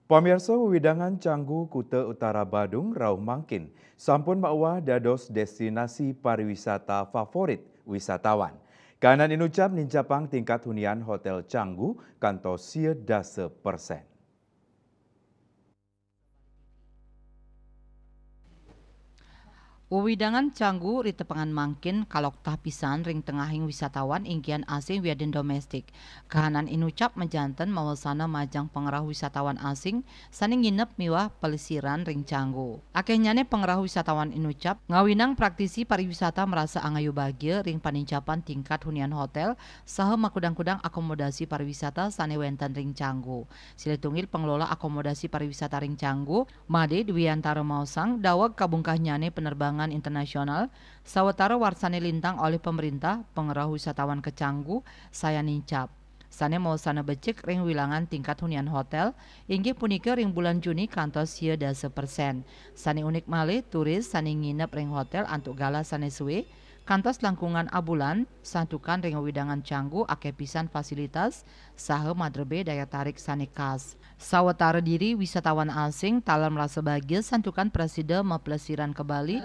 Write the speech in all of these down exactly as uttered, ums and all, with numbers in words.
Pamirsa, wewidangan Canggu, Kuta Utara Badung, rauh mangkin sampun mauwah dados destinasi pariwisata favorit wisatawan. Kahanan inucap nincapang tingkat hunian Hotel Canggu kantos sia dasa persen. Wewidangan Canggu ritepengan mangkin kaloktah pisan ring tengahing wisatawan inggihan asing wiadin domestik. Kahanan inucap majanten mawasana majeng pangrauh wisatawan asing sane nginep miwah plesiran ring Canggu. Akehnyane pangrauh wisatawan inucap ngawinang praktisi pariwisata marasa angayu bagia ring panincapan tingkat hunian hotel saha makudang-kudang akomodasi pariwisata sane wenten ring Canggu. Silih tunggil pangelola akomodasi pariwisata ring Canggu, Made Dwiantara maosang, daweg kabungkahnyane penerbangan internasional sawatara warsane lintang olih pamerintah, pangrauh wisatawan ka Canggu sayan nincap. Sane mawasana becik ring wilangan tingkat hunian hotel, inggih punika ring bulan Juni kantos sia dasa persen. Sane unik malih, turis sane nginep ring hotel antuk galah sane suwe, kantos langkungan abulan, santukan ring wewidangan Canggu akeh pisan fasilitas saha madrebe daya tarik sane khas. Sawatara diri, wisatawan asing taler marasa bagia santukan prasida maplesiran ka Bali,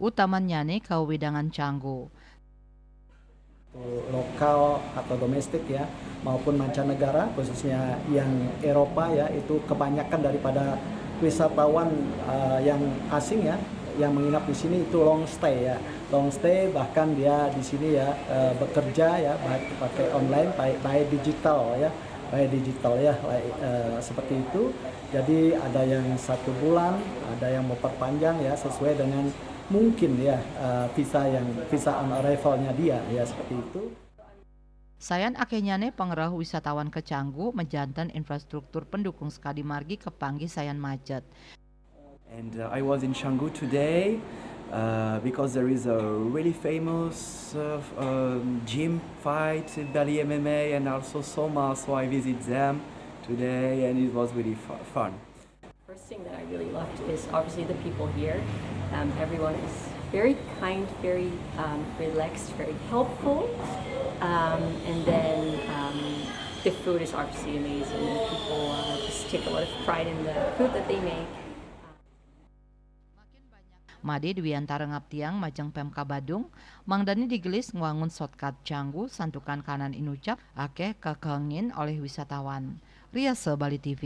utamannyane ka wewidangan Canggu. Lokal atau domestik ya, maupun mancanegara, khususnya yang Eropa ya, itu kebanyakan daripada wisatawan, eh, yang asing ya, yang menginap di sini itu long stay ya, long stay, bahkan dia di sini ya, eh, bekerja ya, baik pakai online, baik by digital ya, by digital ya, like, eh, seperti itu. Jadi ada yang satu bulan, ada yang mau perpanjang ya, sesuai dengan mungkin ya, eh, visa yang, visa on arrival-nya dia ya, seperti itu. Sayan akehnyane pangrauh wisatawan ka Canggu majanten infrastruktur pendukung sakadi margi kapanggih sayan macet. And uh, I was in Canggu today uh, because there is a really famous uh, um, gym fight, Bali M M A, and also Soma. So I visit them today, and it was really fu- fun. First thing that I really loved is obviously the people here. Um, everyone is very kind, very um, relaxed, very helpful. Um, and then um, the food is obviously amazing. And people uh, just take a lot of pride in the food that they make. Made Dwiantara ngaptiang majeng Pemkab Badung, mangdane digelis ngwangun shortcut Canggu santukan kahanan inucap akeh kakengin olih wisatawan. Riasa Bali T V.